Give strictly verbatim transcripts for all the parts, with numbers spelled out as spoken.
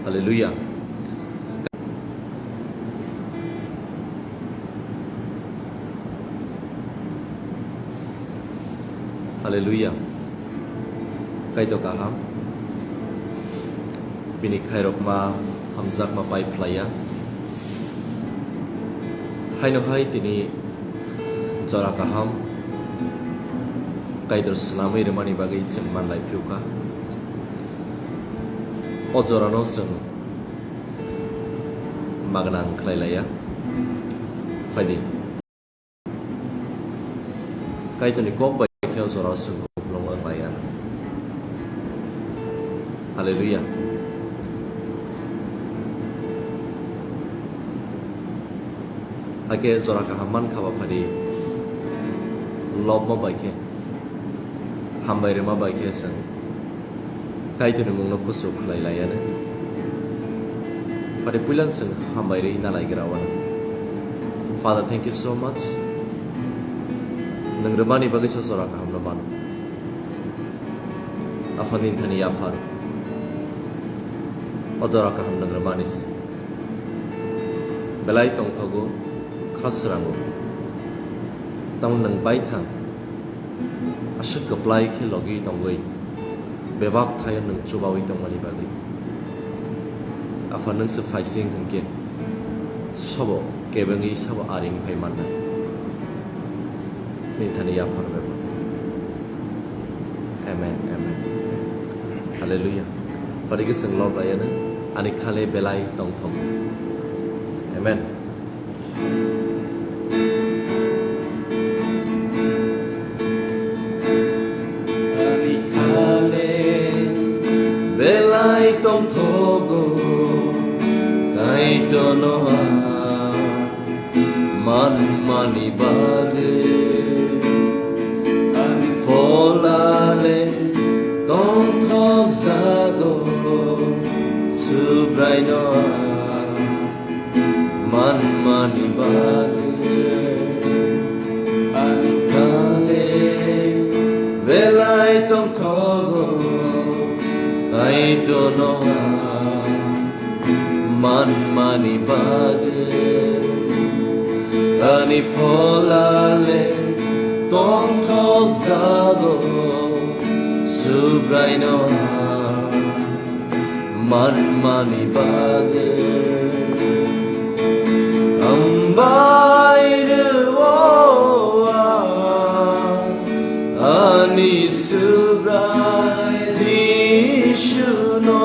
Hallelujah. Hallelujah. Kaitor kaham. Bini khairokma hamjakma pai phlaiya. Haino hai tini jora kaham Kaitor swnamwi rwmani bagwi chwng manlai phiukha. O jorano chwng magwnang khlai laiya. Phaidi. Kaitorni kok bai khe o jorao chwng kupulung wng laiya. Hallelujah. Hakhe jora kaham mankha ba phadi lobma bai khe, hambai rwma bai khe chwng Kaitorni mungno kuchuk khlai laiya. Phadi puilan chwng hambai rwi na lai gra wano. Father, thank you so much. Nwng rwmani bagwi sa jora kaham no mano. Aphani thani yaphar. O jora kaham nwng rwmani se. Belai tongthogo, kha srango. Tamo nwng baithang aswk kwplai khe logi tongwi, bebak thaio nwng chubawi tongmani bagwi. Apha nwng se phaising hwnkhe, sabo kebengwi sabo aring phai mannai. Nini thani yaphar bebak. Amen, amen. Hallelujah. Phadi khe chwng lob laiyano, ani khale belai tongthok. Amen. Ani khale belai tongthogo, Kaitorno ang manmani bagwi. Ani pholale tongthok jago, Subraino ang manmani bagwi. Ani khale belai tongthogo, Kaitorno ang manmani bagwi. Ani pholale tongthok jago, Subraino ang manmani bagwi. Hambai rwo ang ani Subrai Jisuno.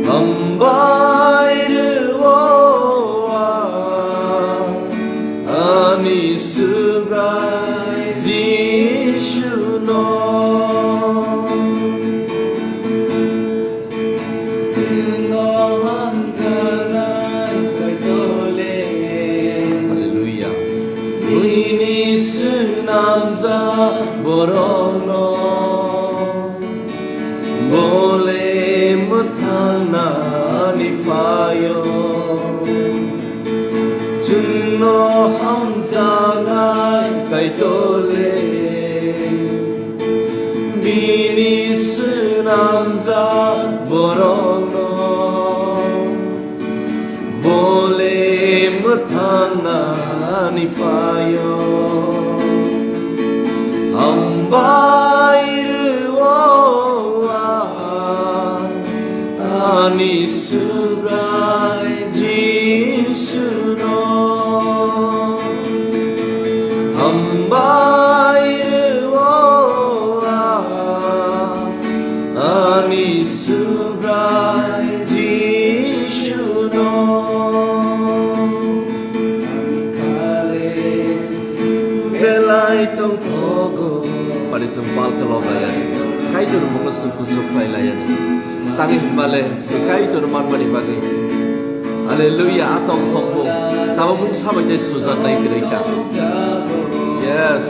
Hambai rwo ang ani Subrai Jisuno. Chwngno hamjaknai Kaitorle. Hallelujah. Buini swnamjak borokno. Bole mwthangnani phaio, chwngno hamjaknai Kaitorle, bini swnamjak borokno. Bole mwthangnani phaio, hambai rwo ang ani Subrai Jisuno. Hambai rwo ang ani Subrai Jisuno. Belai tongthogo. Pari song pal khe lok laiya. Kaitor mungno sung kusuk khlai laiya. Tangwi hinmale se Kaitor manmani bagwi. Hallelujah, a tongthokmung. Tamo mung sabai tei sujaknai kwrwi kha. Yes.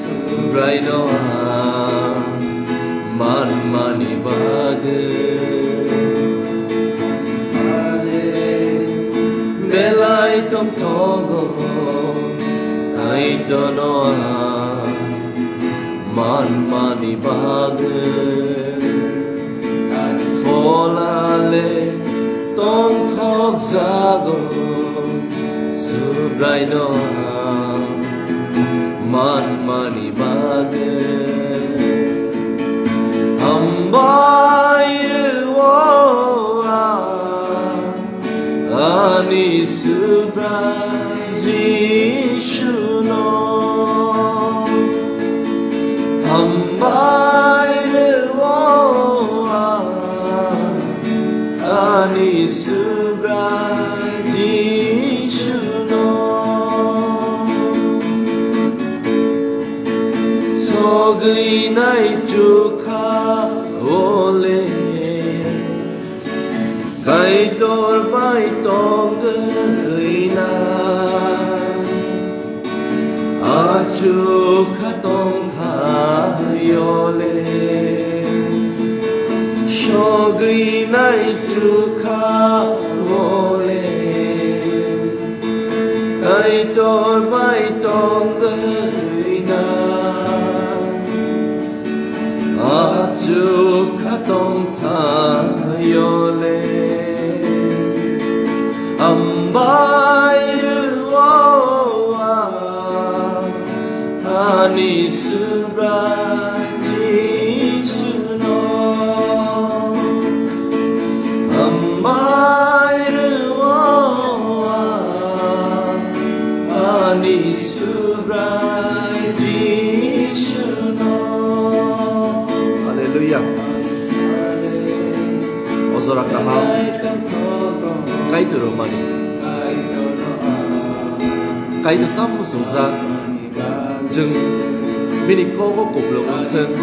Subraino ang manmani bagwi. Belai tongthogo, Kaitorno ang manmani bagwi. Ani Raino ang manmani bagwi hambai rwo ang ani Subrai Jisuno. Hambai rwo ang ani Subrai Jisuno. Sogwi nai chukha ole. Kaitor bai tongwi na, achuk kha tongthaio le, sogwi nai chukha ole. Kaitor bai tongwi na, achuk kha tongthaio le. Hambai rwo ang ani Subrai Jisuno. Hambai rwo ang ani Subrai Jisuno. Hallelujah. O jora kaham Kaitor rwmani. Kaitor tamo swngjak. Chwng bini kogo kupluk wng thung.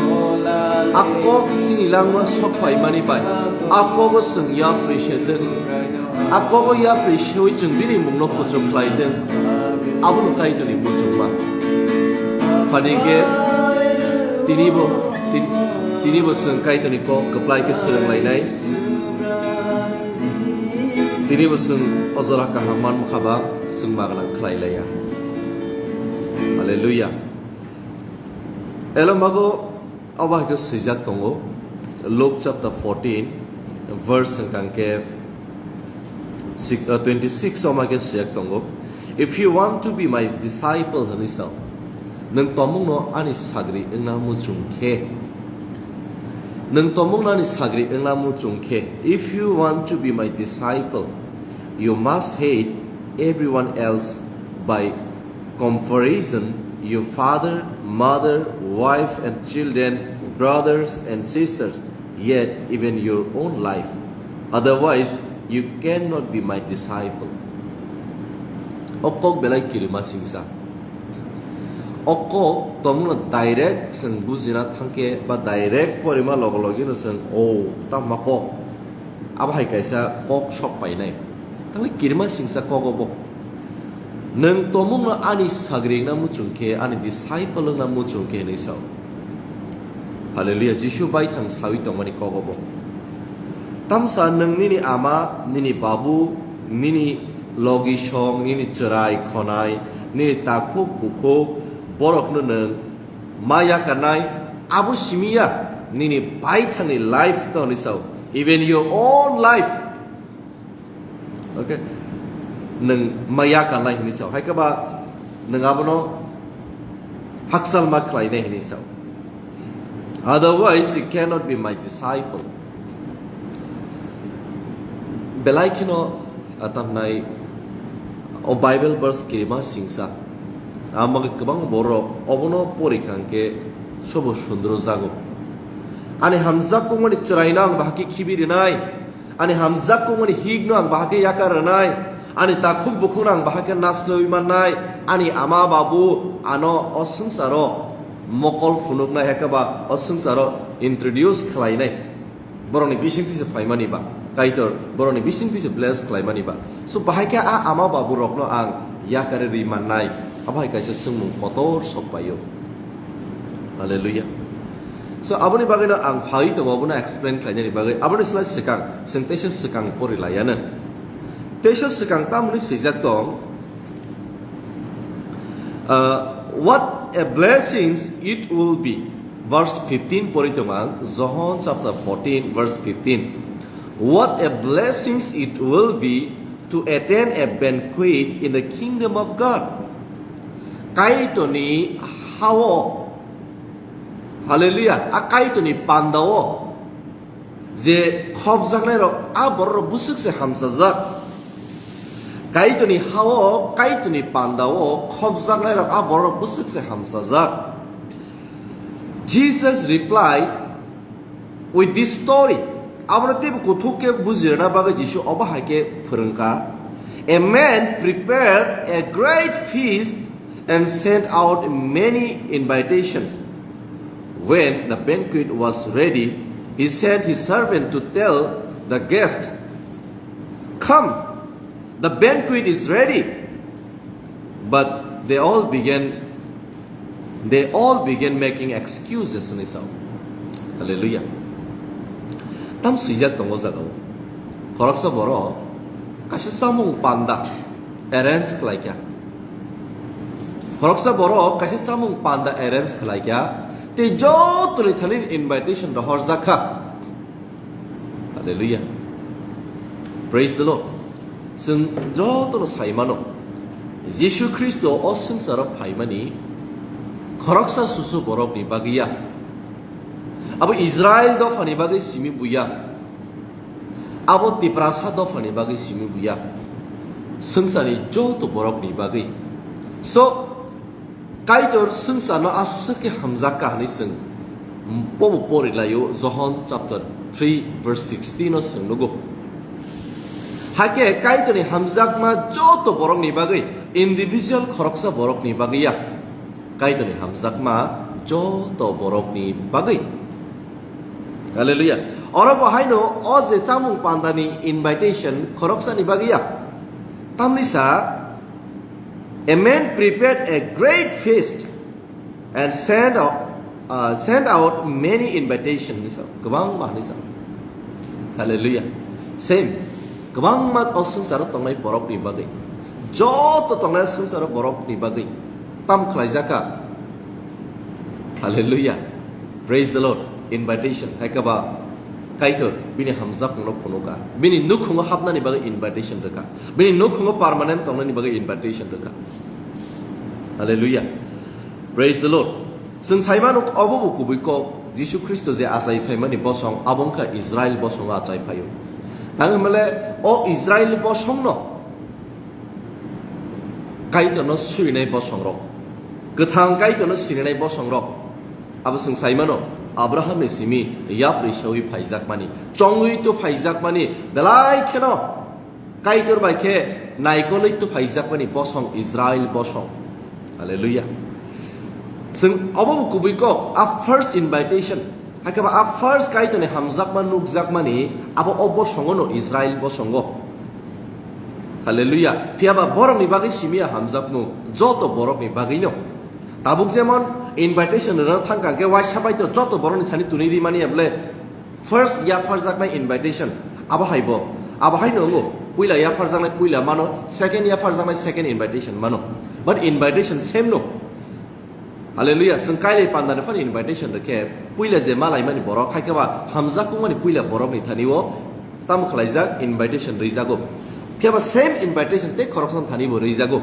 A kok chini langma sok phaimani bai a kogo chwng yapri se thung. A kogo yapri sewi chwng bini mungno kuchuk khlai thung. Abono Kaitorni muchungma. Phani khe tinibo, tin-, tinibo chwng Kaitorni kok kwplai khe swrwng lainai. Tinibo chwng o jora kaham manmukha ba chwng magwnang khlai laiya. Hallelujah. Elombago obo hai khe swijak tongo, Luke chapter fourteen, verse hwnkha khe six, uh, twenty-six o ma khe swijak tongo, "If you want to be my disciple," hwnwi sao, "Nwng tomungno ani sagri wngna muchung khe, nwng tomungno ani sagri wngna muchung khe, if you want to be my disciple, you must hate everyone else by comparison, your father, mother, wife and children, brothers and sisters, yet even your own life. Otherwise, you cannot be my disciple." O kok belai kirima singsa. O kok tomungno direct chwng bujina thangkhe ba direct porima logo logino chwng, "O, tamo kok." Abo hai kaisa kok sok painai. Tangli kirima singsa kok obo. "Nwng tomungno ani sagri wngna muchung khe, ani disciple wngna muchung khe," hinwi sao. Hallelujah, Jisu baithang sawi tongmani kok obo. Tamsa nwng nini ama, nini babu, nini logi song, nini chwrai khonai, nini takhuk bukhuk, borokno nwng ma yakarnai, abo simi ya nini baithangni life no hinwi sao. Even your own life. Okay? Nwng ma yakarnai hinwi sao. Hai khe ba nwng abono hakchal ma khlainai hinwi sao. Otherwise, you cannot be my disciple. Belai kheno atamnai o Bible verse kirima singsa. Amagwi kwbang borok obono porikha hwnkhe sobo sundro jago. Ani hamjak kokmani chwraino ang bahai khe khibi rinai. Ani hamjak kokmani hikno ang bahai khe yakar rwnai, ani takhuk bukhukno ang bahai khe naslwi mannai, ani ama babu ano o swngcharo mokol phunuknai, hai khe ba o swngcharo introduce khlainai. Borokni bisingtwi se phaimani ba, Kaitor borokni bisingtwi se bless khlaimani ba. So, bahai khe a ama babu rokno ang yakari ri mannai, abo hai kaisa swngmung kotor sok paio. Hallelujah. So, aboni bagwino ang phaiwi tongo, abono explain khlainani bagwi. Aboni slai swkang, chwng teisa swkang pori laianw. Teisa swkang tamoni swijak tong, uh, "What a blessings it will be." Verse fifteen pori tong ang, John chapter fourteen, verse fifteen. "What a blessings it will be to attend a banquet in the kingdom of God. Kaitorni hao, hallelujah, a Kaitorni pandao je khopjaknairok a bororok bwswk se hamsajak. Kaitorni hao, Kaitorni pandao khopjaknairok a bororok bwswk se hamsajak. Jesus replied with this story. Abono teibo kuthuk khe bujirna bagwi Jisu obo hai khe phwrwngkha, "A man prepared a great feast and sent out many invitations. When the banquet was ready, he sent his servant to tell the guest, 'Come, the banquet is ready.' But they all began, they all began making excuses," hinwi sao. Hallelujah. Tam swijak tongo jagao. Khoroksa borok kaisa chamung panda arrange khlaikha. Khoroksa borok kaisa chamung panda arrange khlaikha. Tei jotoni thani invitation rohorjakha. Hallelujah. Praise the Lord. Chwng jotono sai mano, Jisu Khristo o swngcharo phaimani khoroksa susu borokni bagwi ya. Abo Israel dophani bagwi simi buya. Abo Tiprasa dophani bagwi simi buya. Swngcharni joto borokni bagwi. So, Kaitor swngcharno aswk khe hamjak kha hwnwi chwng bobo porilaio, Johon chapter three verse sixteen o chwng nugo. Hakhe Kaitorni hamjakma joto borokni bagwi, individual khoroksa borokni bagwi ya. Kaitorni hamjakma joto borokni bagwi. Hallelujah. Oro bo haino o je chamung pandani invitation khoroksani bagwi ya. Tamni sa, "A man prepared a great feast and sent out, uh, sent out many invitations," hinwi sa, kwbangma hinwi sa. Hallelujah. Same. Kwbangma o swngcharo tongnai borokni bagwi. Joto tongnai swngcharo borokni bagwi. Tam khlaijak kha. Hallelujah. Praise the Lord. Invitation. Hai khe ba Kaitor bini hamjakmungno phunukha. Bini nukhungo hapnani bagwi invitation rwkha. Bini nukhungo permanent tongnani bagwi invitation rwkha. Hallelujah. Praise the Lord. Chwng sai mano obo bo kubui kok, Jisu Khristo je achai phaimani bosong, abo wngkha Israel bosongo achai phaio. Tang hwnmale o Israel bosongno Kaitorno sirinai bosongrok, kwthang Kaitorno sirinai bosongrok, abo chwng sai mano, Abrahamni simi yapri saui phaijakmani, chongwi tu phaijakmani, belai kheno Kaitor bai khe naikolwi tu phaijakmani bosong Israel bosong. Hallelujah. Chwng obo bo kubui kok, a first invitation. Hakhe ba a first Kaitorni hamjakma nukjakmani abo o bosongo no Israel bosongo. Hallelujah. Phiya ba borokni bagwi simi a hamjakmung joto borokni bagwi no. Tabuk jemon invitation rwna thangkha khe waisa bai to joto borokni thani tuni rimani ya bole first yapharjaknai invitation. Abo hai bo. Abo hai no wngo. Puila yapharjaknai puila mano, second yapharjaknai second invitation mano. But invitation same no. Hallelujah. Chwng kailai pandani phano invitation rwkhe puila je malaimani borok hai khe ba hamjakmungmani puila borokni thani o tamo khlaijak invitation rwijago. Phiya ba same invitation tei khoroksani thani bo rwijago.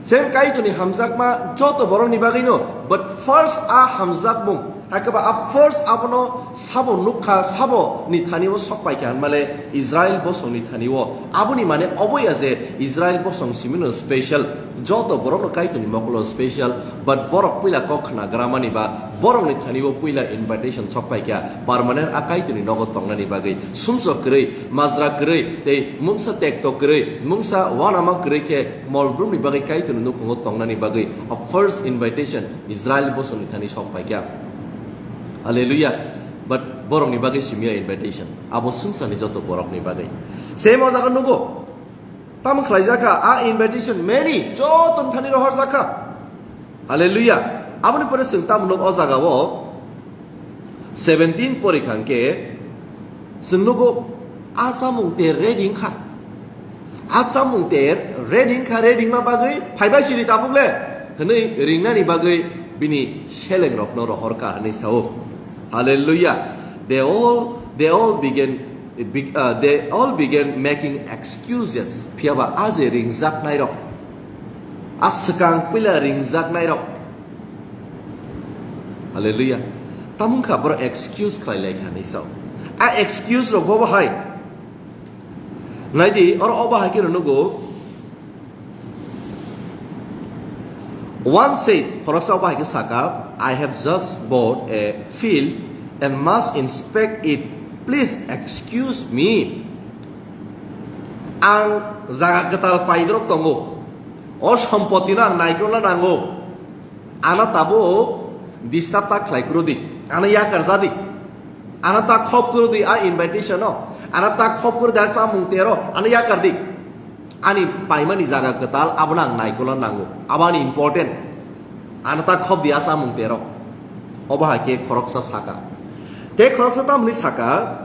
Same Kaitorni hamjakma joto borokni bagwino, but first a hamjakmung, hai khe ba a first abono sabo nukha, sabo ni thani o sok paikha hwnmale Israel bosongni thani o. Aboni mane obo ya je Israel bosong simino special, joto borokno Kaitorni mokolo special, but borok puila kok khna gramani ba borokni thani o puila invitation sok paikha, permanent a Kaitorni nogo tongnani bagwi, sumsok kwrwi, majra kwrwi, tei mungsa tekto kwrwi, mungsa uanama kwrwi khe mol brumni bagwi Kaitorni nukhungo tongnani bagwi a first invitation Israel bosongni thani sok paikha. Hallelujah. But borokni bagwi simiya invitation. Abo swngcharni joto borokni bagwi. Same o jaga nugo. Tamo khlaijakha, a invitation many, joto thani rohorjakha. Hallelujah. Aboni pore chwng tamo nuk o jaga o seventeen pori khangkhe chwng nugo a chamung te ready wngkha. A chamung te ready wngkha, ready wngma bagwi phaibai siri tabuk le hwnwi ringnani bagwi bini selengrokno rohorkha hwnwi sao. Hallelujah. They all, they all began It be- uh, they all began making excuses. Phiya ba a je ringjaknairok, a swkang puila ringjaknairok. Hallelujah. Tamo wngkha borok excuse khlai lai kha hinwi sao. A excuse rok bo bahai. Naidi, oro o bahai khe nugo. One said, khoroksa o bahai khe saka, "I have just bought a field and must inspect it. Please excuse me." Ang jaga kwtal paidrok tongo. O sompotino ang naikolna nango. Ano tabuk disturb ta khlai kuro di. Ano yakar ja di. Ano ta khop kuro di a invitation o. Ano ta khop kuro di a samung tero. Ano yakar di. Ani paimani jaga kwtal abono ang naikolna nango. Abo ani important. Ano ta khop di a samung tero. Obo hai khe khoroksa saka. Te khoroksa tamni saka.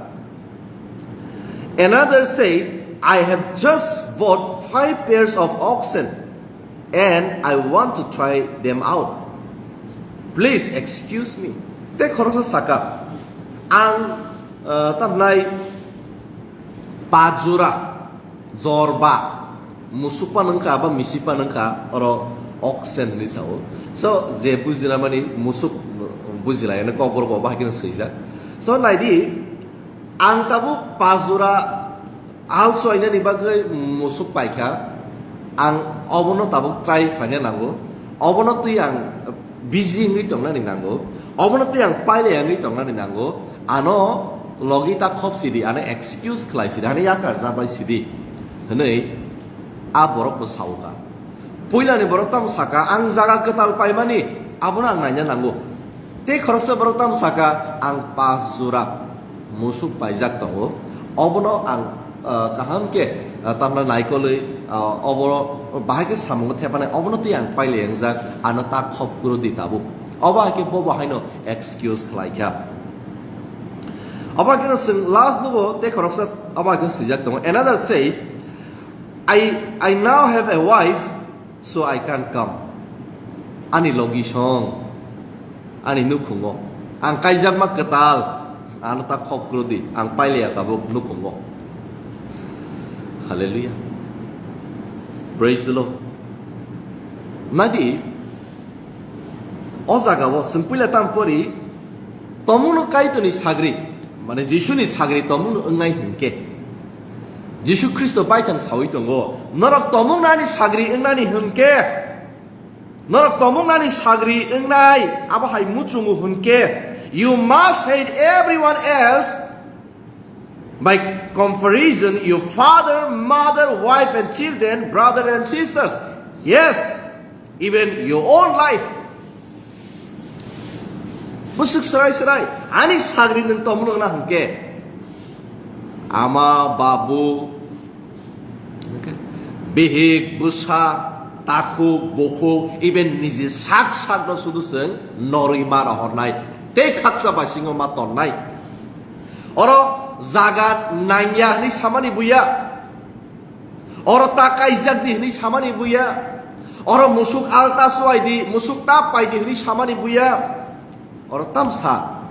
Another said, "I have just bought five pairs of oxen and I want to try them out. Please excuse me." Te khoroksa saka, ang, eh, tamnai pajura, jorba, musukpa nungkha, ba misipa nungkha, oro oxen hinwi sao. So, je bujina mani musuk bujilai, ene kokborok bo bahai kheno swijak. So, naidi, ang tabuk pajura, Al soinani bagwi musuk paikha, ang obono tabuk try khlaina nango, obono twi ang busy wngwi tongnani nango, obono twi ang pailai wngwi tongnani nango, ano logi ta khop sidi, ano excuse khlai sidi, ano yakar jabai sidi, hwnwi a borok bo saukha. Puilani borok tamo saka, "Ang jaga kwtal paimani, abono ang naina nango." Tei khoroksa borok tamo saka, "Ang pas jora musuk paijak tongo, obono ang, ah, kaham khe, ah, tamna naikolwi, ah, obo bahai khe samungo thepanai, obono tei ang pailai wngjak, ano ta khop kuro di tabuk." Obo hai khe bo bo haino excuse khlai kha. Obo hai kheno chwng last nugo, tei khoroksa obo hai kheno swijak tongo. Another say, "I, I now have a wife, so I can't come." Ani logi song, ani nukhungo. Ang kaijakma kwtal, ano ta khop kuro di, ang pailaya tabuk nukhungo. Hallelujah. Praise the Lord. Nadi, o jaga o chwng puila tam pori, tomungno Kaitorni sagri, mane Jisuni sagri tomungno wngnai hinkhe. Jisu Khristo baithang sawi tongo, "Norok tomungno ani sagri wngnani hinkhe, norok tomungno ani sagri wngnai, abo hai muchungo hinkhe, you must hate everyone else by comparison, your father, mother, wife and children, brother and sisters. Yes, even your own life." Bwswk srai srai, ani sagri nwng tomungno wngna hinkhe, ama, babu, bihik, bwsa, takhuk, bukhuk, even niji sak sakno sudu chwng norwi ma rohornai, tei khaksa bisingo ma tonnai. Oro jaga nangya hwnwi samani buya. Oro ta kaijak di hwnwi samani buya. Oro musuk alta suwai di, musuk ta pai di hwnwi samani buya. Oro tamsa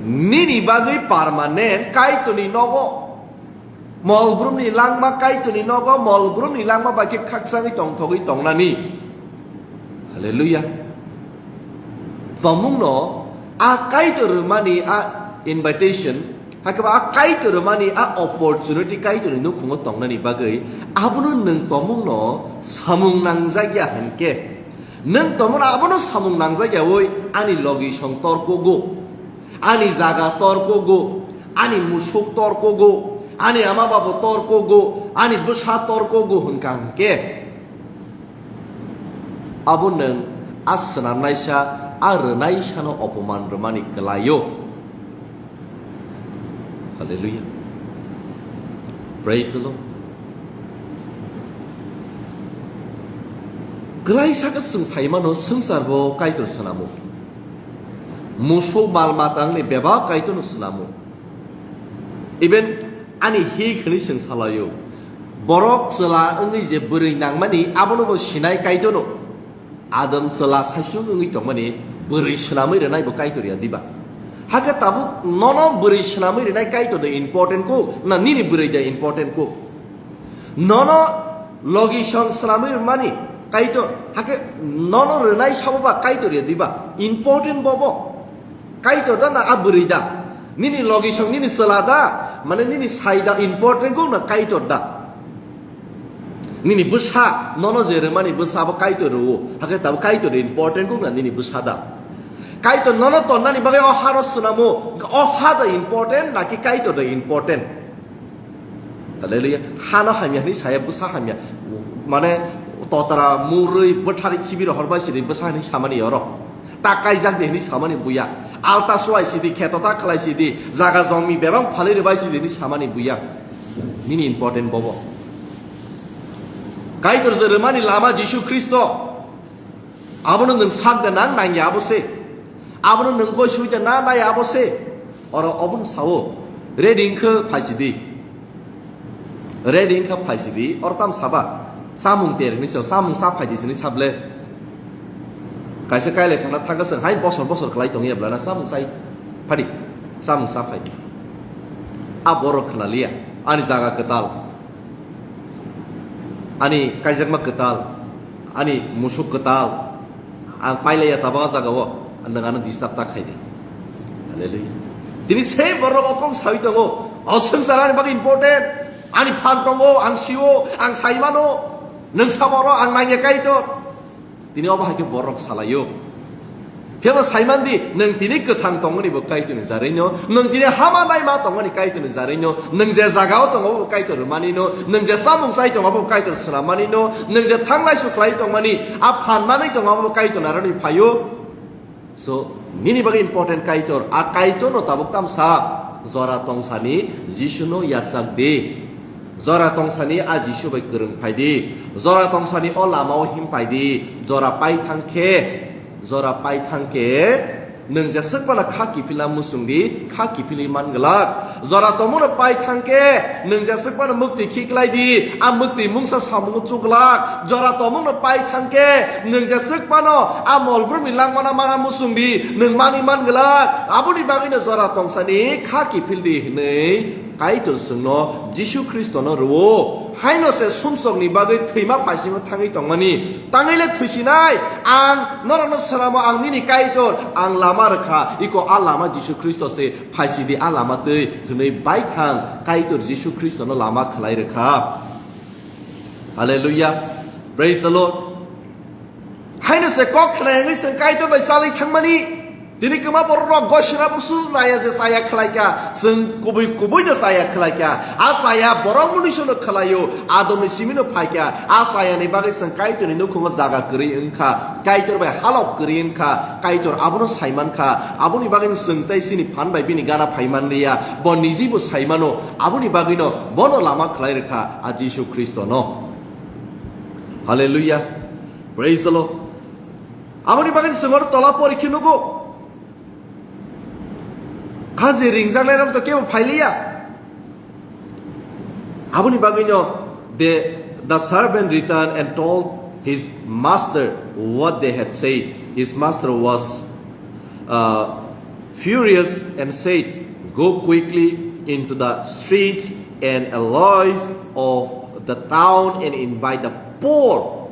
nini bagwi permanent Kaitorni nogo, mol brumni langma Kaitorni nogo, mol brumni langma bai khe khakchangwi tongthogwi tongnani. Hallelujah. Tomungno a Kaitor rwmani a invitation, hakhe ba a Kaitor rwmani a opportunity Kaitorni nukhungo tongnani bagwi, abono nwng tomungno samung nangjak ya hinkhe, nwng tomungno abono samung nangjak yaui ani logi song torkogo, ani jaga torkogo, ani musuk torkogo, ani ama babo torkogo, ani bwsa torkogo hwnkha hinkhe, abo nwng a swnamnaisa, a rwnaisano opoman rwmani kwlaio. Hallelujah. Praise the Lord. Kwlaisa khe chwng sai mano, swngchar bo Kaitor swnamo. Musuk mal mata wngni bebak Kaitorno swnamo. Even ani hik hwnwi chwng salaio. Borok chwla wngwi je bwrwi nangmani, abono bo sinai Kaitorno. Adam chwla saichung wngwi tongmani, bwrwi swnamwi rwnai bo Kaitor ya diba? Hakhe tabuk nono bwrwi swnamwi rwnai Kaitor de important kuk, na nini bwrwi de important kuk? Nono logisong swnamwi rwmani Kaitor, hakhe nono rwnai sabo ba Kaitor ya diba? Important bobo. Kaitor da na a bwrwi da? Nini logisong, nini chwla da? Mane nini sai da important kuk na Kaitor da? Nini bwsa, nono je rwmani bwsa abo Kaitor rwo, hakhe tabuk Kaitor important kuk na nini bwsa da? Kaitor nono tonnani bagwi o hano swnamo, o ha da important naki Kaitor da important? Hallelujah. Hano hamya hwnwi saya, bwsa hamya. Mane totra, murwi, bwthari khibi rohor bai sidi bwsa hwnwi samani oro. Ta kaijak de hwnwi samani buya. Alta suwai sidi, kheto ta khlai sidi, jaga jongmi bebak phalwi rwbai sidi hwnwi samani buya. Nini important bobo. Kaitor je rwmani lama Jisu Khristo. Abono nwng sak de nang nangya abo se. Abono nwng goi sui de na nai abo se. Oro obono sao. Ready wngkhe phaisidi. Ready wngkha phaisidi. Oro tam saba. Samung ter hwnwi sao. Samung sa phaidi sini sable. Kaisa kailai phana thangkha swng hai bosor bosor kwlai tongya bwlana samung sai. Phadi. Samung sa phaidi. A borok khna liya. Ani jaga kwtal. Ani kaijakma kwtal, ani musuk kwtal, ang pailaiya tabuk a jagao, nwng ano disturb ta khaidi. Hallelujah. Tini same borok o kong sawi tongo, o swngchar ani bagwi important, ani phan tongo, ang sio, ang saimano, nwng samoro ang nangya Kaitor. Tini obo hai khe borok salaio. Phiyaba saimandi, nwng tini kwthang tongmani bo Kaitorni jarwino, nwng tini hama naima tongmani Kaitorni jarwino, nwng je jagao tongo bo Kaitor rwmanino, nwng je samung chai tongo bo Kaitor swnammani no, nwng je thanglai suklai tongmani, a phan manwi tongo bo Kaitor narani phaio. So, nini bagwi important Kaitor, a Kaitorno tabuk tamsa jora tongsani Jisuno yachak di. Jora tongsani a Jisu bai kwrwng phai di. Jora tongsani o lamao him phai di. Jora pai thang khe, jora pai thang khe, nwng jeswk phano kha kiphilna muchung di, kha kiphilwi man glak. Jora tongmano pai thang khe, nwng jeswk phano mwktwi khiklai di, a mwktwi mungsa samungo chuglak. Jora tongmano pai thang khe, nwng jeswk phano a mol brumni langmana mana muchung di, nwng manwi man glak. Aboni bagwino jora tongsani kha kiphil di hwnwi Kaitor chwngno Jisu Khristono rwo. Haino se sumsokni bagwi thwima phaisingo thangwi tongmani. Tangwi le thwisinai, ang norokno swnamo, ang nini Kaitor, ang lama rwkha, iko a lama Jisu Khristo se, phaisidi a lama twi hwnwi baithang Kaitor Jisu Khristono lama khlai rwkha. Hallelujah. Praise the Lord. Haino se kok khna hwnwi chwng Kaitor bai chalwi thangmani. Tini kwma borok rok gosina busu laya je chaya khlai kha, chwng kubui kubui no chaya khlai kha. A chaya borok mwnwi sono khlaio, Adomni simino phai kha. A chayani bagwi chwng Kaitorni nukhungo jaga kwrwi wng kha, Kaitor bai halok kwrwi wng kha, Kaitor abono sai man kha. Aboni bagwi chwng tei chini phan bai bini gana phai man liya, bo niji bo sai mano. Aboni bagwino bono lama khlai rwkha a Jisu Khristono. Hallelujah. Praise the Lord. Aboni bagwi chwng oro tola porikhe nugo. Ha je ringjaknairok to kebo phailiya. Aboni bagwino the, the servant returned and told his master what they had said. His master was, uh, furious and said, "Go quickly into the streets and alleys of the town and invite the poor,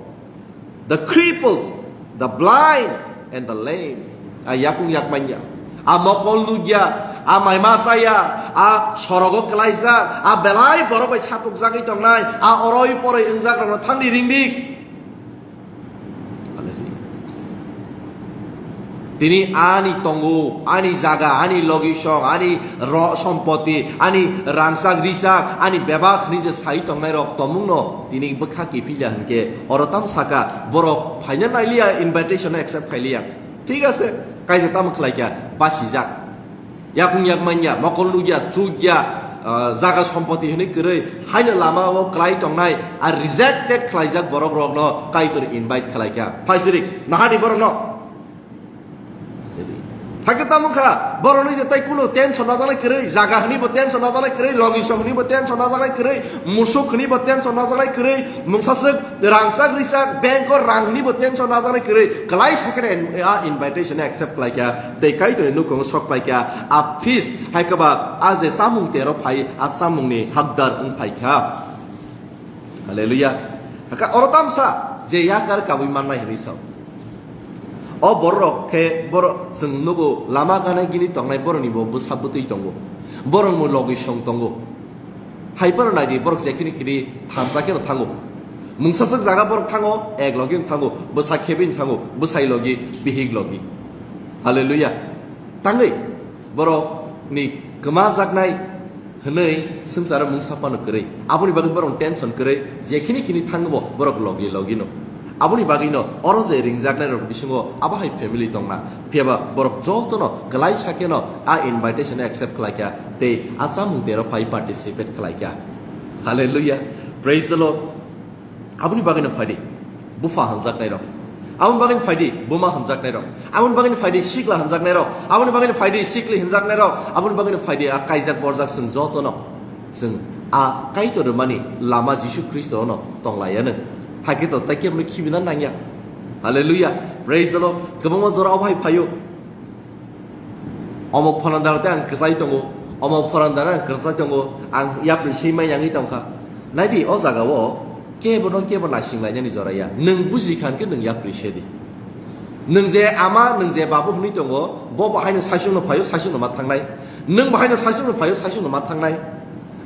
the cripples, the blind, and the lame." A yakung yakmanya, a mokol nukya, a maima saya, a sorogo kwlaijak, a belai borok bai satukjagwi tongnai, a oroi poroi wngjak rokno thangdi ringdi. Hallelujah. Tini ani tongo, ani jaga, ani logisong, ani ro-, sompoti, ani rangchak richak, ani bebak hwnwi je sai tongnai rok tomungno tini bwkha kiphilya hwnkhe oro tam saka borok phaina nailiya, invitation accept khailiya. Thik ase, kaitor tamo khlaikha, basijak. Yakung yak manya, mokol nukya, chukya, ah, jaga sompoti hwnwi kwrwi, haino lama o kwlai tongnai, a rejected khlaijak borok rokno kaitor invite khlaikha. Phaisirik, nahadi borokno. Hakhe tamo kha, borokni je tai kuno tension najaknai kwrwi, jaga hwnwi bo tension najaknai kwrwi, logisong hwnwi bo tension najaknai kwrwi, musuk hwnwi bo tension najaknai kwrwi, mungsaswk rangchak rijak, bank o rang hwnwi bo tension najaknai kwrwi, kwlai sakhe a invitation accept khlai kha, tei Kaitorni nukhungo sok pai kha, a feast hai khe ba a je chamung tero phai, a chamungni hakdar wng phai kha. Hallelujah. Hakhe oro tamsa je yakar kabui mannai hwnwi sao. O borok khe borok chwng nugo lama gana gini tongnai borokni bo bwsa bwtwi tongo. Borok bo logisong tongo. Hai phano nai di borok jekhini khini thansa kheno thango. Mungsaswk jaga borok thango, ek logi thango, bwsa khebini thango, bwsai logi, bihik logi. Hallelujah. Tangwi borokni kwmajaknai hwnwi swngcharo mungsa phano kwrwi. Aboni bagwi borok tension kwrwi, jekhini khini thangbo borok logi logi no. Aboni bagwi no oro je ringjaknai rok bisingo abo hai family tongna. Phiya ba borok jotono kwlai sakhe no a invitation accept khlai kha tei a chamung tero phai participate khlai kha. Hallelujah. Praise the Lord. Aboni bagwi no phaidi, bupha hamjaknai rok. Aboni bagwi no phaidi, buma hamjaknai rok. Aboni bagwi no phaidi, sikla hamjaknai rok. Aboni bagwi no phaidi, sikli hamjaknai rok. Aboni bagwi no phaidi, a kaijak borjak chwng joto no. Chwng a Kaitor rwmani lama Jisu Khristo no tonglaiyano. Hakhe to tai kebo no khibina nangya. Hallelujah. Praise the Lord. Kwbangma jora o bai phaio. Omok phorandar tei ang kwchai tongo, omok phorandar ang kwchai tongo, ang yapri swi mai yangwi tongkha. Naidi o jaga o kebo no kebo naising lainani jora ya. Nwng buji kha hwnkhe nwng yapri se di. Nwng je ama, nwng je babu hwnwi tongo, bo bo haino saichung no phaio, saichung no ma thangnai. Nwng bo haino saichung no phaio, saichung no ma thangnai.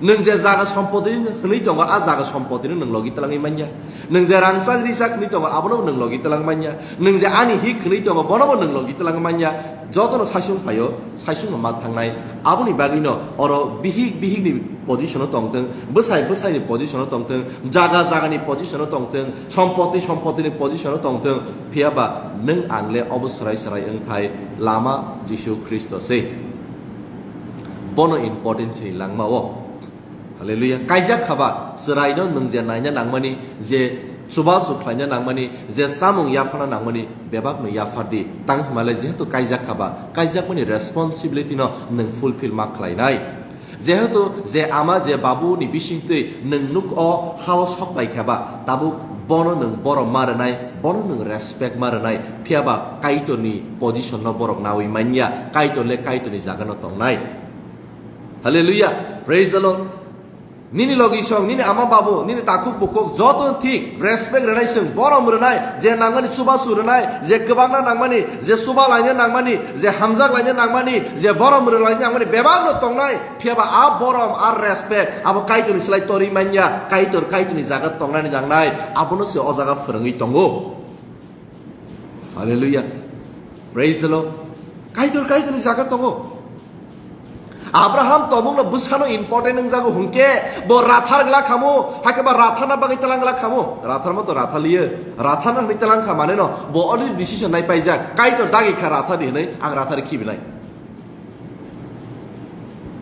Nwng je jaga sompoti hwnwi tongo, a jaga sompoti no nwng logi twlangwi manya. Nwng je rangchak rijak hwnwi tongo, abono nwng logi twlang manya. Nwng je ani hik hwnwi tongo, bono bo nwng logi twlang manya. Jotono saichung phaio, saichung no ma thangnai. Aboni bagwi no oro bihik bihik ni position o tongthwng, bwsai bwsai ni position o tongthwng, jaga jaga ni position o tongthwng, sompoti sompoti ni position o tongthwng. Phiya ba nwng ang le obo swrai swrai wngthai lama Jisu Khristo se. Bono important chini langma o. Hallelujah. Kaijak khaba, chwraino nwng je naina nangmani, je chubachu khlaina nangmani, je chamung yaphana nangmani, bebakno yaphar di. Tang hwnmale jehetu kaijak khaba, kaijakmani responsibility no nwng fulfill ma khlainai. Jehetu je ama je babu ni bisingtwi nwng nuk o hao sok pai khaba, tabuk bono nwng borom ma rwnai, bono nwng respect ma rwnai, phiyaba Kaitorni position no borok nawi manya, Kaitor le Kaitorni jaga no tongnai. Hallelujah. Praise the Lord. Nini logi song, nini ama babu, nini takhuk bukhuk, joto thik, respect rwnai chwng, borom rwnai, je nangmani chubachu rwnai, je kwbangna nangmani, je chuba laina nangmani, je hamjak laina nangmani, je borom rwlaina nangmani, bebakno tongnai, phiyaba a borom, a respect, abo Kaitorni slai torwi manya, Kaitor, Kaitorni jaga tongnani nangnai, abono se o jaga phwrwngwi tongo. Hallelujah. Praise the Lord. Kaitor, Kaitorni jaga tongo. Abraham tobokno bwsano important wngjago hwnkhe bo rathar glak khamu, hakhe ba ratharna bagwi tlang glak khamu. Ratharma to ratha liyo. Rathana hwnwi tlang kha mane no, bo already decision nai paijak. Kaitor dagi kha ratha di hwnwi, ang ratha ri khibinai.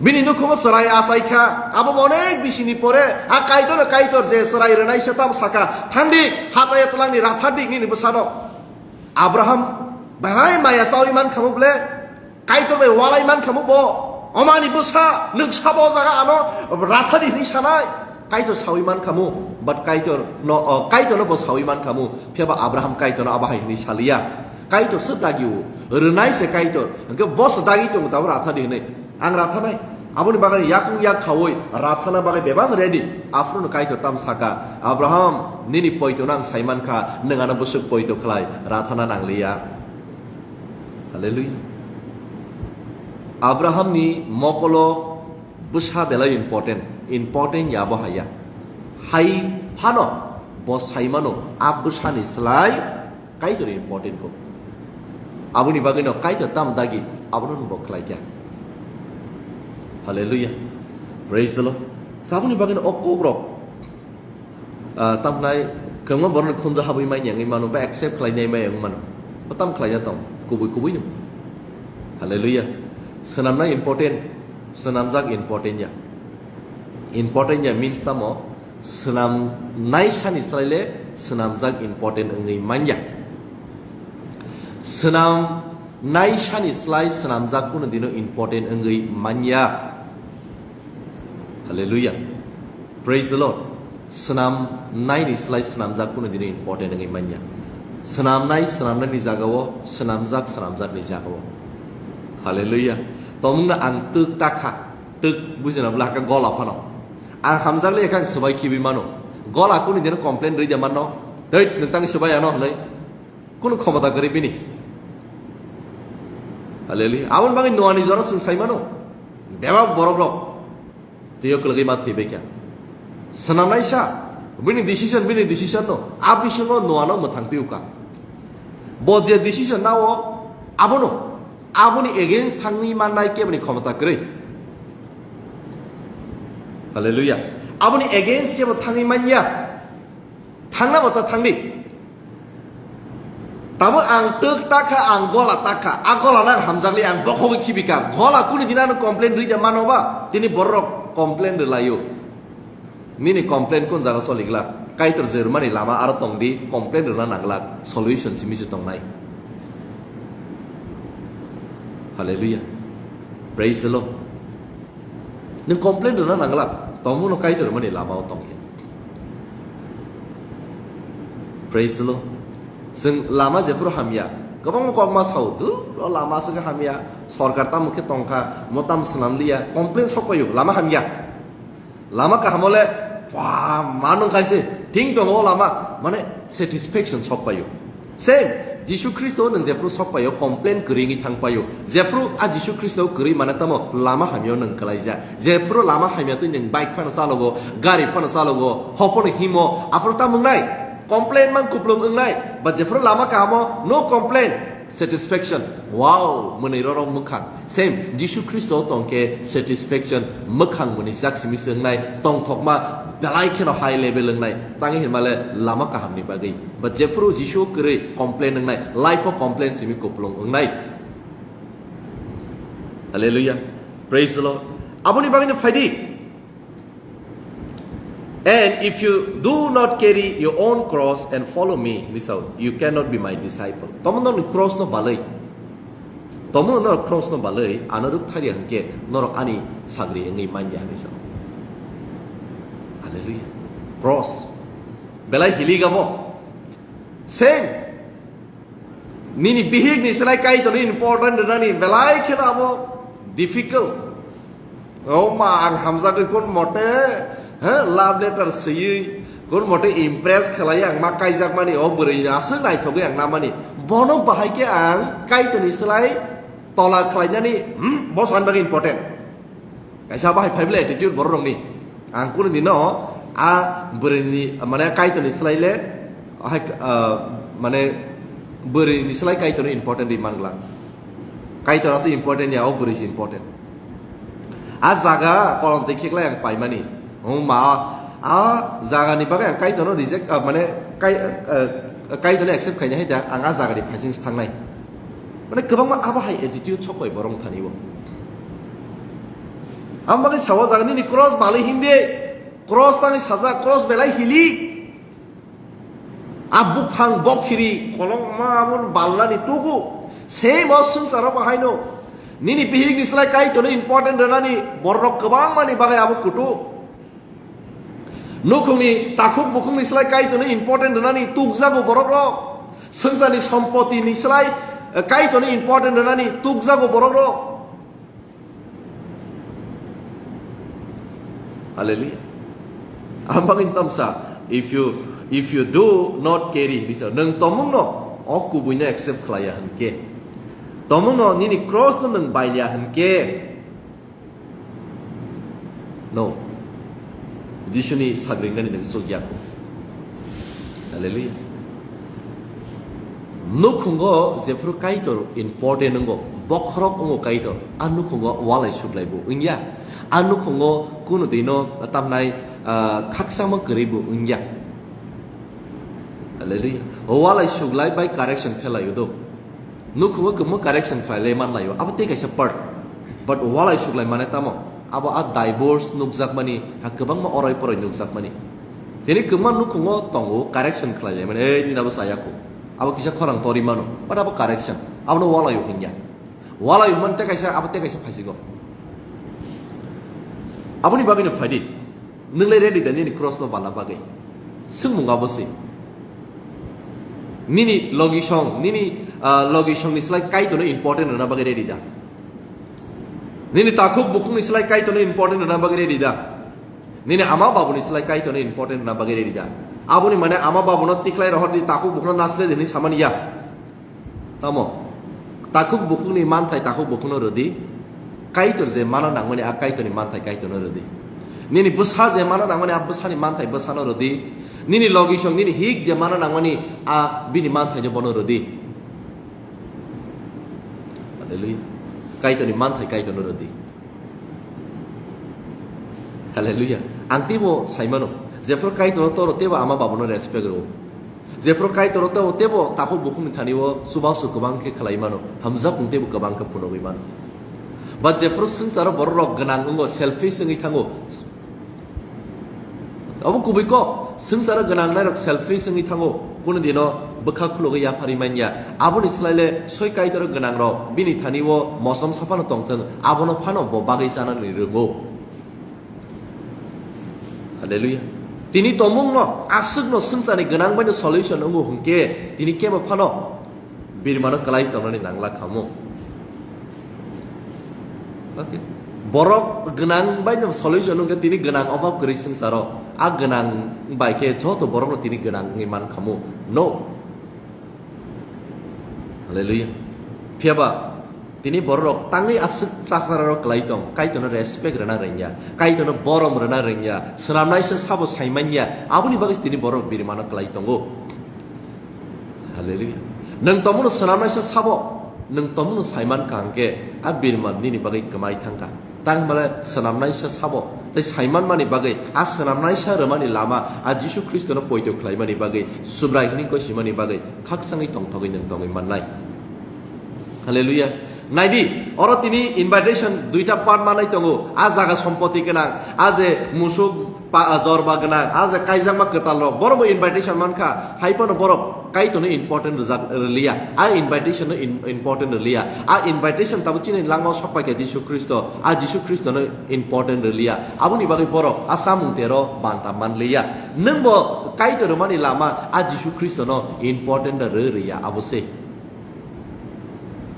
Bini nukhungo chwrai achai kha, abo bo onek bisini pore, a Kaitorno Kaitor je chwrai rwnai se tamo saka, "Thangdi, hataya twlangni rathardi nini bwsano." Abraham bahai maya chawi man khamu ble, Kaitor bai walai man khamu bo, "Omani bwsa, nwng sabo jaga ano rathari," hwnwi sanai. Kaitor sawi man khamu, but Kaitor no, o, Kaitor no bo sawi man khamu, phiyaba Abraham Kaitor no abo hai hwnwi saliya. Kaitor se dagi o, rwnai se Kaitor, hwnkhe bo se dagi tongo tabo rathari hwnwi. Ang rathanai, aboni bagwi yakung yak khaui rathana bagwi bebak ready. Aphuru no Kaitor tam saka, "Abraham, nini poito no ang sai man kha, nwng ano bwswk poito khlai, rathana nangliya." Hallelujah. Abrahamni mokolo bwsa belai important. Important ya bo haya. Hai phano bo saimano a bwsani slai Kaitor important ko. Aboni bagwi no Kaitor tamo dagi abono no bo khlai kya. Hallelujah. Praise the Lord. Saboni bagwi no o kokrok Ah, tamnai kwbangma borokni khunju habwi manya wngwi mano, ba accept khlainai maya wngwi mano. Bo tam khlaina tong, kubui kubui no. Hallelujah. Swnamnai important, swnamjak important ya. Important ya means tamo, swnamnai sani slai le swnamjak important wngwi manya. Swnam Naisani slai swnamjak kunu dino important wngwi manya. Hallelujah. Praise the Lord. Swnamnaini slai swnamjak kunu dino important wngwi manya. Swnamnai swnamnaini jagao, swnamjak swnamjakni jagao. Hallelujah. Tomungno ang twk takha, twk bujina bwla hakhe gola phano. Ang hamjakle ekha ang swbai khibi mano. Gola kunu dino complain rwide manno. Deit, nwng tang swbai ano hwnwi. Kunu khomota kwrwi bini. Hallelujah. Aboni bagwi Noani jora chwng sai mano. Bebak borok rok. Twiyo kwlwgwi ma thwibaikha. Swnamnaisa. Bini decision, bini decision no. A bisingo Noano mwthang twiwkha. Bo je decision nao, abono. Aboni against thangwi mannai keboni khomota kwrwi. Hallelujah. Aboni against kebo thangwi manya. Thangna bo ta thangdi. Tamo ang twk takha, ang gola takha. A gola nang hamjakli ang bokhogwi khibika. Gola kuni dina ano complain rwide mano ba? Tini borok complain rwlaio. Nini complain kun jaga choliglak? Kaitor jermani lama aro tongdi, complain rwna nanglak. Solution simi se tongnai. Hallelujah. Praise the Lord. Nwng complain rwna nanglak, tongmungno Kaitor rwmani lama-o tongkhe. Praise the Lord. Chwng lama jephuru hamya, kwbangma kokma sao, "Dul, o lama aswk hamya, sorkar tamo khe tongkha, mo tamo swnam liya," complain sok paio, lama hamya. Lama kahamo le, "Pha, ma nung khaise, thing tongo o lama," mane satisfaction sok paio. Same, Jisu Khristo nwng jephru sok paio, complain kwrwi wngwi thang paio. Jephru a Jisu Khristo kwrwi mane tamo lama hamyo nwng kwlaijak. Jephru lama hamya twi nwng bike phano chalogo, gari phano chalogo, hor phano himo, aphuru tamo wngnai? Complain mang kuplung wngnai. But jephru lama kahamo, no complain, satisfaction. Wow, mwnwi rorok mwkhang. Same, Jisu Khristo tongkhe satisfaction, mwkhang mwnwi jak simi se wngnai, tongthokma belai kheno high level wngnai, tangwi hinmale lama kahamni bagwi. But jephru Jisu kwrwi complain wngnai, life o complain simi kuplung wngnai. Hallelujah. Praise the Lord. Aboni bagwino phaidi. And if you do not carry your own cross and follow me, hinwi sao, you cannot be my disciple. Tomo norokni cross no balwi. Tomo norok cross no balwi, ano rwk thariya hwnkhe norok ani sagri wngwi manya hinwi sao. Hallelujah. Cross. Belai hiligabo. Same. Nini bihik ni slai Kaitor ni important rwnani belai kheno abo difficult. O ma, ang hamjagwi kun mote, he, love letter swiwi, kun mote impress khlaiwi ang ma kaijakmani, o bwrwi aswk naithogwi ang namani. Bono bahai khe ang Kaitor ni slai tola khlainani, hmm, bo sani bagwi important. Kaisa bahai phai bwle attitude borok rokni. Ang kunu dino a bwrwini, mane, Kaitor ni slai le, hai, ah, mane, bwrwini slai Kaitor ni important di mangla. Kaitor aswk important ya, o bwrwi se important. A jaga kolom twi kheklai ang paimani. Hum ma, a jaga ni bagwi ang Kaitor no reject, ah, mane, kai, ah, Kaitor no accept khaina hai da, ang a jaga ni phaising se thangnai. Mane kwbangma abo hai attitude sok bai borok thani bo. Ang bagwi sawa jaga nini cross balwi himde, cross tangwi sajak, cross belai hili. A buphang bokhiri kolokma abo balnani tugu. Same o swngcharo bahaino. Nini bihik ni slai Kaitor no important rwnani borok kwbangma ni bagwi abo kutu. Nukhungni takhuk bukhukni slai Kaitorno important rwnani tukjago borok rok. Swngcharni sompoti ni slai, eh, Kaitorno important rwnani tukjago borok rok. Hallelujah. Ang bagwi samsa, if you, if you do not carry, bisa, nwng tomungno o kubuino accept khlaiya hwnkhe, tomungno nini cross no nwng baiya hwnkhe, no. Jisuni sagringnani nwng chukya. Hallelujah. Nukhungo jephru Kaitor important wngo, bokhorok wngo Kaitor, a nukhungo walai suklai bo wngya. A nukhungo kunu dino tamnai, ah, khaksamo kwrwi bo wngya. Hallelujah. Walai suklai bai correction phelai udo. Nukhungo kwbangma correction khlailai manlaio, abo tei kaisa part. But walai suklai mane tamo? Abo a divorce nukjakmani, ha kwbangma orai porai nukjakmani. Tini kwbangma nukhungo tongo correction khlailaimani, "Ei, nini abo chaya kho." Abo kisa khorang tori mano, but abo correction. Abono walayo hwnya. Walayo man tei kaisa, abo tei kaisa phaisigo. Aboni bagwino phaidi. Nwng lai ready da nini cross no balna bagwi? Swngmung abo se. Nini logisong, nini, ah, logisongni slai Kaitorno important rwna bagwi ready da? Nini takhuk bukhukni slai Kaitorno important rwna bagwi ready da? Nini ama babuni slai Kaitorno important rwna bagwi ready da? Aboni mane ama babuno tiklai rohor di, takhuk bukhukno nasle di hinwi samani ya. Tamo? Takhuk bukhukni manthai takhuk bukhukno rwdi. Kaitor je mano nangmani a Kaitorni manthai Kaitorno rwdi. Nini bwsa je mano nangmani a bwsani manthai bwsano rwdi. Nini logisong, nini hik je mano nangmani a bini manthaino bono rwdi. Hallelujah. Kaitorni manthai Kaitorno rwdi. Hallelujah. Ang teibo saimano, jephru Kaitor toro teibo ama babuno respect rwo. Jephru Kaitor tebo, tebo takhuk bukhukni thani o chubachu kwbang khe khlai mano, hamjakmung tebo kwbang khe phunugwi mano. But jephru swngcharo borok rok gwnang wngo, selfish wngwi thango. Obo kubui kok, swngcharo gwnang nairok selfish wngwi thango, kunu dino bwkha khulugwi yapharwi manya. Aboni slai le soi Kaitor gwnang rok bini thani o mosom saphano tongthwng, abono phano bo bagwi chanani rwngo. Hallelujah. Tini tomungno, aswkno swngcharni gwnang baino solution wngo hwnkhe, tini kebo phano birmano kwlai tongnani nangla khamu. Okay. Borok gwnang baino solution wngkhe tini gwnang obab kwrwi swngcharo. A gwnang bai khe joto borokno tini gwnang wngwi man khamu. No. Hallelujah. Phiyaba tini bororok tangwi aswk chasararok kwlai tong, Kaitorno respect rwna rwngya, Kaitorno borom rwna rwngya, swnamnaisa sabo saimanya, aboni bagwi tini bororok birimano kwlai tongo. Hallelujah. Nwng tomono swnamnaisa sabo, nwng tomono saiman kaham khe a birima nini bagwi kwmai thangkha. Tang hwnba le swnamnaisa sabo tei saimanmani bagwi a swnamnaisa rwmani lama a Jisu Khristono poito khlaimani bagwi, Subrai hwnwi gosimani bagwi khaksangwi tongthogwi nwng tongwi mannai. Hallelujah. Naidi, oro tini invitation duita part manai tongo. A jaga sompoti gwnang, a je musuk pa-, jorba gwnang, a je kaijakma kwtal rok, borok bo invitation mankha. Hai phano borok Kaitorno important rwjak, rwliya. A invitation no in-, important rwliya. A invitation tabuk chini langmao sok paikha Jisu Khristo. A Jisu Khristo no important rwliya. Aboni bagwi borok a chamung tero banta manliya. Nwng bo Kaitor rwmani lama a Jisu Khristo no important rw rwya abo se.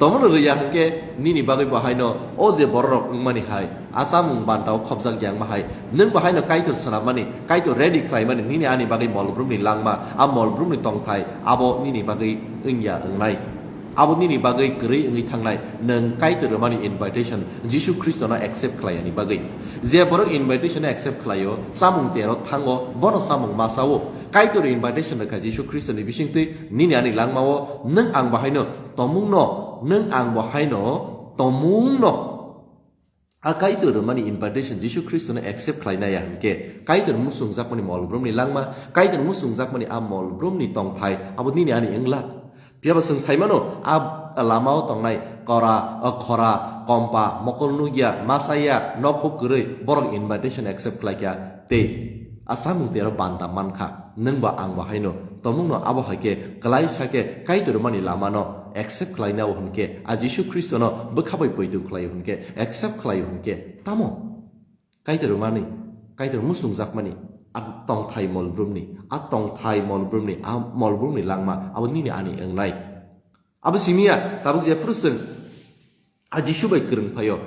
Tomono rwya hwnkhe nini bagwi bo haino o je bororok wngmani hai, a chamung bantao khopjak yangma hai, nwng bo haino Kaitor swnamani, Kaitor ready khlaimani nini ani bagwi molbrumni langma, a molbrumni tongthai abo nini bagwi wngya wngnai. Abo nini bagwi kwrwi wngwi thangnai, nwng Kaitor rwmani invitation Jisu Khristono accept khlaiyani bagwi. Je borok invitation accept khlaio, chamung tero thango, bono chamung ma chao. Kaitor invitation rwkha Jisu Khristoni bisingtwi nini ani langmao, nwng ang bo haino tomungno, nwng ang bo haino tomungno a Kaitor rwmani invitation Jisu Khristono accept khlainaya hwnkhe, Kaitor muchungjakmani molbrumni langma, Kaitor muchungjakmani a molbrumni tongthai abo nini ani wngla. Phiyaba chwng saimano, a lamao tongnai kora, khora, kompa, mokol nukya, masaya, nokhuk kwrwi, borok invitation accept khlaikha tei a chamung tero banta mankha. Nwng ba ang bo haino tomungno abo hai khe kwlaisa khe Kaitor rwmani lamano accept khlainao hwnkhe, a Jisu Khristono bwkha bai poito khlaio hwnkhe, accept khlaio hwnkhe, tamo Kaitor rwmani, Kaitor muchungjakmani a tongthai molbrumni, a tongthai molbrumni, a molbrumni langma abo nini ani wngnai. Abo simiya tabuk jephru chwng a Jisu bai kwrwng phaio,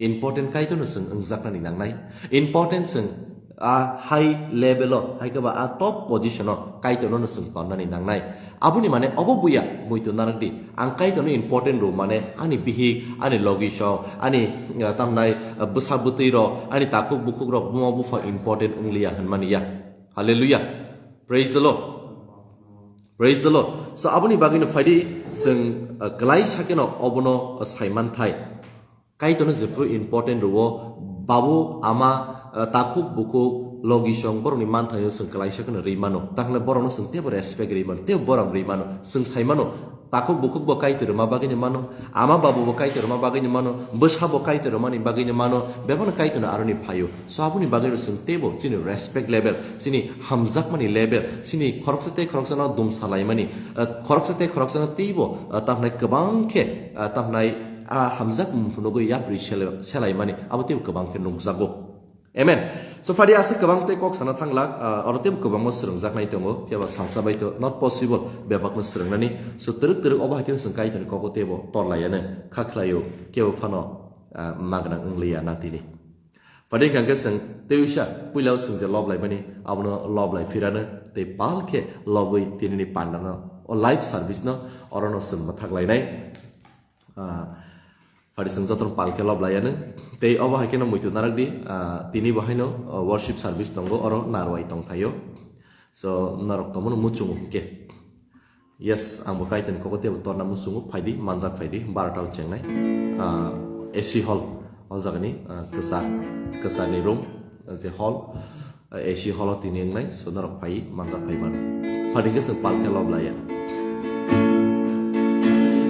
important Kaitorno chwng wngjaknani nangnai. Important chwng a high level o, hai khe ba a top position o Kaitorno no chwng tonnani nangnai. Aboni mane obo buya muitu narwk di. Ang Kaitorno important rw mane ani bihik, ani logisong, ani, ah, tamnai, ah, bwsa bwtwi rok, ani takhuk bukhuk rok buma bupha important wngliya hwnmani ya. Hallelujah. Praise the Lord. Praise the Lord. So, aboni bagwino phaidi chwng, uh, kwlaisa kheno obono, uh, saimanthai. Kaitorno jephru important rwo, babu, ama, uh, takhuk bukhuk, logisong, borokni manthaino chwng kwlaisa kheno rwi mano. Tangkhle borokno chwng teibo respect rwi mano, teibo borom rwi mano. Chwng sai mano, Takhuk bukhuk bo Kaitor rwma bagwino mano, ama babu bo Kaitor rwma bagwino mano, bwsa bo Kaitor rwmani bagwino mano, bebakno Kaitorno aroni phaio. So aboni bagwino chwng teibo chini respect level, chini hamjakmani level, chini khoroksa tei khoroksano dumsa laimani, eh, khoroksa tei khoroksano teibo, eh, tamhnai kwbang khe, eh, tamhnai, ah, hamjak mung phunugwi yapri sele-, selaimani, abo teibo kwbang khe nukjago. Amen. So, phadi aswk kwbang tei kok sana thanglak, ah, oro teibo kwbangma swrwngjaknai tongo, phiya ba salsa bai to not possible bebakno swrwngnani. So, twrwk twrwk obo hai khe chwng Kaitorni kogo teibo torlaiya nw, kha khlaio, kebo phano, ah, magna wngliya na tini. Phadi hwnkha khe chwng tei uisa puila o chwng je lob laimani, abono lob lai phirano tei pal khe lobwi tinini pandano, o live service no orono chwng mwthak lainai. Ah, phadi chwng jotono pal khe lob laiyanw. Tei obo hai kheno muitu narak di, ah, tini bo haino, ah, worship service tongo, oro narwai tongthaio. So, norok tongmano muchungo hwnkhe. Yes, ang bo Kaitorni kogo teibo torna muchungo, phaidi, manjak phaidi, barota o chengnai. Ah, A C hall, o jagani, ah, kwchar, kwcharni room, ah, je hall. A C hall o tini wngnai, so norok phai, manjak phai mano. Phadi khe chwng pal khe lob laiya.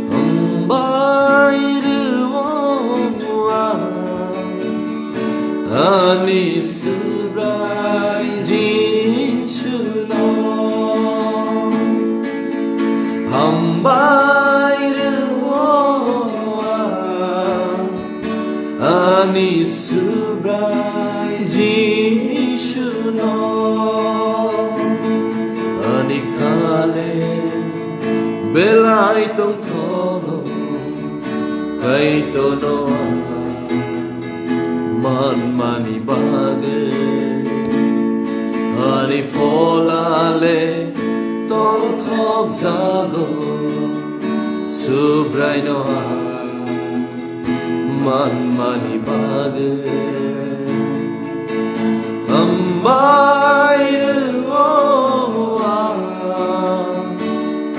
Hambai rw-o ang ani Subrai Jisu no. Hambai rw-o ang ani Subrai Jisu no. Ani kale belai tongthogo Kaitorno manmani bagwi. Ani pholale tongthok jago Subraino ang manmani bagwi. Hambai rw-o ang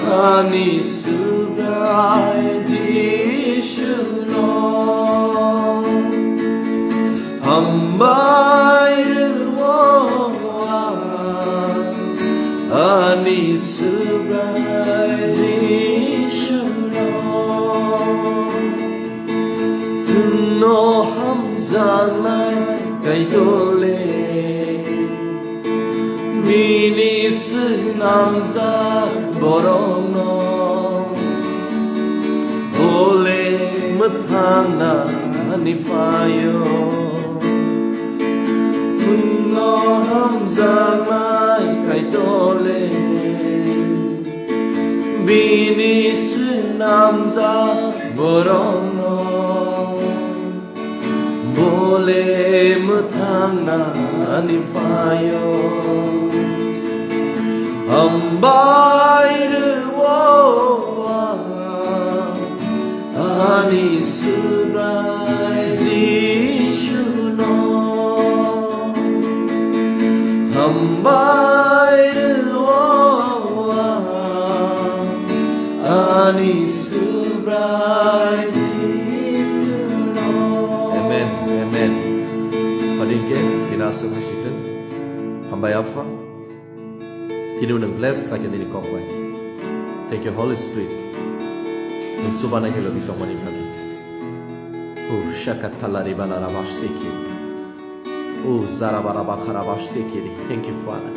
ani Subrai Jisu no. Hambai rw-o ang ani Subrai Jisu no. Chwngno hamjaknai Kaitor le, bini swnamjak borokno, bole mwthangna ani phaio. Chwngno hamjaknai Kaitor le, bini swnamjak borokno, bole mwthangna ani phaio. Hambai rw-o ang ani Subrai Jisu no. Hambai rw-o ang ani Subrai Jisu no. Amen, amen. Phadi hwnkhe tini aswk hai sitwng. Hambai Apha. Tini nwng bless kha khe nini kok bai. Thank you, Holy Spirit. Nwng chubanai khe logi tongmani bagwi. Oh, shakatala ribala rabashtiki. Oh, zarabara bakara bashtiki. Thank you, Father.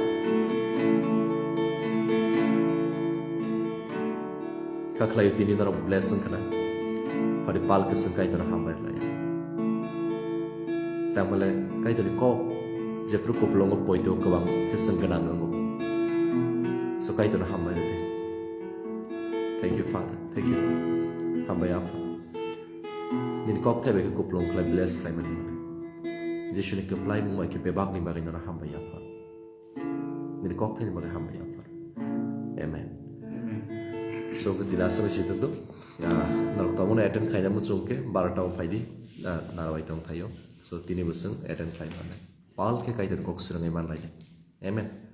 Kha khlaio tini norok bless wng khna. Phadi pal khe chwng Kaitorno hambai rwlaiya. Tangmale Kaitorni kok jephru kupulungo poito kwbang khe chwng gwnang wngo. So Kaitorno hambai rwdi. Thank you, Father. Thank you. Hambai Apha. Nini kok thaibai khe kupulung khlai bless khlaimani bagwi. Jisuni kwplai mung bai khe bebakni bagwi nono hambai Apha. Nini kok thani bagwi hambai Apha. Amen. Amen. So, tini aswk si tongdo. Ah, norok tongmani attend khaina muchung khe barota o phaidi. Ah, narwai tong thaio. So, tini bo chwng attend khlai mano. Pal khe Kaitor kok swrwngwi manlai. Amen.